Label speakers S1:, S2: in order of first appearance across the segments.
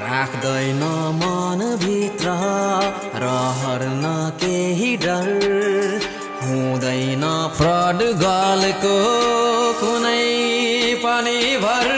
S1: राख्दैन मनभित्र रहर न केही डर हुँदैन फ्रड गर्लको कुनै पनि भर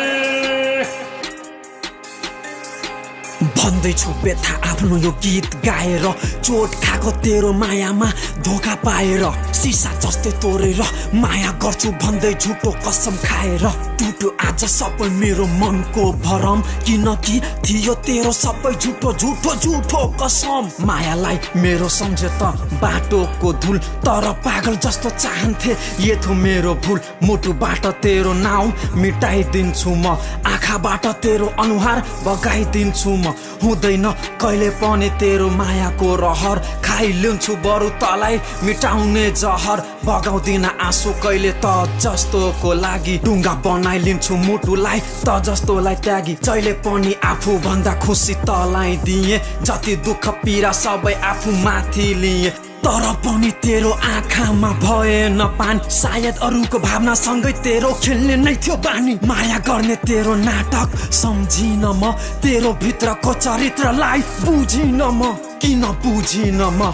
S2: भन्दैछु व्यथा आफ्नो यो गीत गाएर चोट खाएको तेरो मायामा धोका पाएर सिसा जस्तै तोरेर माया गर्छु भन्दै झुटो कसम खाएर टुट्यो आज सबै मेरो मनको भरम किनकि थियो तेरो सबै झुटो झुटो झुटो कसम मायालाई मेरो सम्झे त बाटोको धुल तर पागल जस्तो चाहन्थे ये थियो मेरो भुल मुटुबाट तेरो नाउँ मिटाइदिन्छु म आँखाबाट तेरो अनुहार बगाइदिन्छु म हुँदैन कहिले पनि तेरो मायाको रहर खाइलिन्छु बरु तलाई मिटाउने जहर बगाउँदिन आँसु कहिले त जस्तोको लागि ढुङ्गा बनाइलिन्छु मुटुलाई त जस्तोलाई त्यागी जहिले पनि आफू भन्दा खुसी तलाई दिए जति दुःख पीडा सबै आफू माथि लिए तर पनि तेरो आँखामा भएन पानी सायद अरूको भावनासँगै तेरो खेल्ने नै थियो बानी माया गर्ने तेरो नाटक सम्झिन म तेरो भित्रको चरित्रलाई बुझिन म किन बुझिन म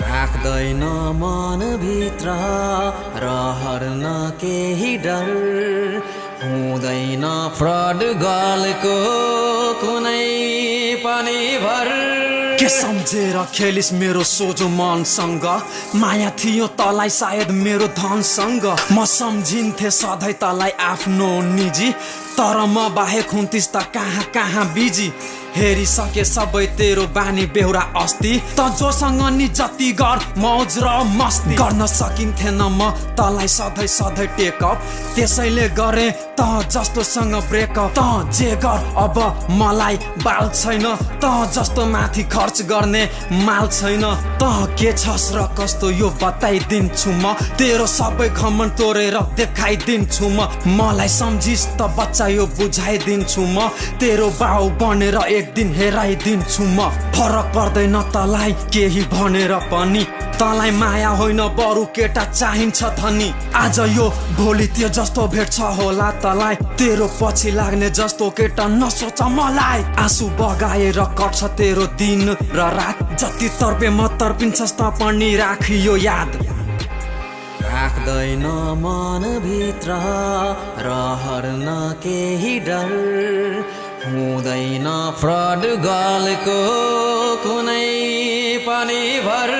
S1: राख्दैन मनभित्र रहर न केही डर हुँदैन फ्रड गर्लको कुनै पनि भर
S2: के सम्झेर खेलिस मेरो सोझो मनसँग माया थियो तलाई सायद मेरो धनसँग म सम्झिन्थे सधैँ तलाई आफ्नो निजी तर म बाहेक हुन्थिस् त कहाँ कहाँ बिजी हेरिसके सबै तेरो बानी बेहोरा अस्ति त जोसँग नि जति गर मौज र मस्ती गर्न सकिन्थेन म तलाई सधैँ सधैँ टेकअप त्यसैले गरे त जस्तोसँग ब्रेकअप त जे गर अब मलाई बाल छैन त जस्तो माथि खर्च गर्ने माल छैन त के छस् र कस्तो यो बताइदिन्छु म तेरो सबै घमण्ड तोडेर देखाइदिन्छु म मलाई सम्झिस् त बच्चा यो बुझाइदिन्छु म तेरो बाउ बनेर एक दिन हेराइदिन्छु म फरक पर्दैन तलाई केही भनेर पनि तलाई माया होइन बरु केटा चाहिन्छ धनी आज यो भोलि त्यो जस्तो भेट्छ होला तलाई तेरो पछि लाग्ने जस्तो केटा नसोच मलाई आँसु बगाएर कट्छ तेरो दिन र रात जति तर्पे म तर्पिन्छस् त पनि राखियो याद
S1: राख्दैन मनभित्र रहर न केही डर हुँदैन फ्रड गर्लको कुनै पनि भर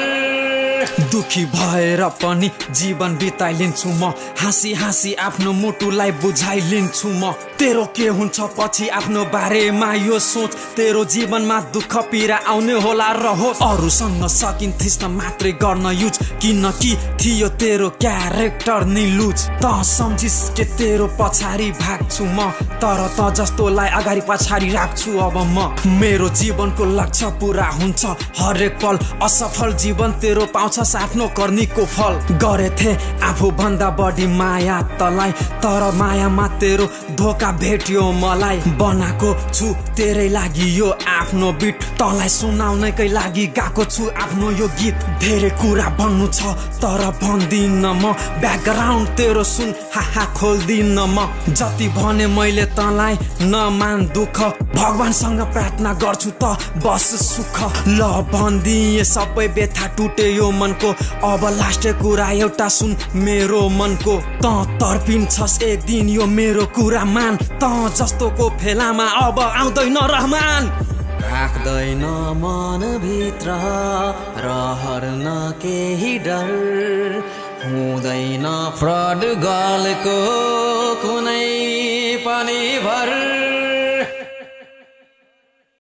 S2: दुखी भएर पनि जीवन बिताइलिन्छु म हाँसी हाँसी आफ्नो मुटुलाई बुझाइलिन्छु म तेरो के हुन्छ पछि आफ्नो बारेमा यो सोच तेरो जीवनमा दुःख पीडा आउने होला रहोस् अरूसँग सकिन्थिस् त मात्रै गर्न युज किनकि थियो तेरो क्यारेक्टर नि लुज त सम्झिस् के तेरो पछाडि भाग्छु म तर त जस्तोलाई अगाडि पछाडि राख्छु अब म मेरो जीवनको लक्ष्य पुरा हुन्छ हरेक पल असफल जीवन तेरो पाउँछस् आफ्नो कर्नीको फल गरेथे आफू भन्दा बढी माया तलाई तर मायामा तेरो धोका भेट्यो मलाई बनाएको छु तेरै लागि यो आफ्नो बिट तलाई सुनाउनकै लागि गाएको छु आफ्नो यो गीत धेरै कुरा भन्नु छ तर भन्दिन म ब्याकग्राउन्ड तेरो सुन हाहा खोल्दिन म जति भने मैले तलाई नमान दुःख भगवानसँग प्रार्थना गर्छु त बस सुख ल भन्दिए सबै व्यथा टुटे यो मनको अब लास्टै कुरा एउटा सुन मेरो मनको त तर्पिन्छस् एक दिन यो मेरो कुरा मान त जस्तोको फेलामा अब आउँदैन रहमान
S1: राख्दैन मनभित्र रहर न केही डर हुँदैन फ्रड गर्लको कुनै पनि भर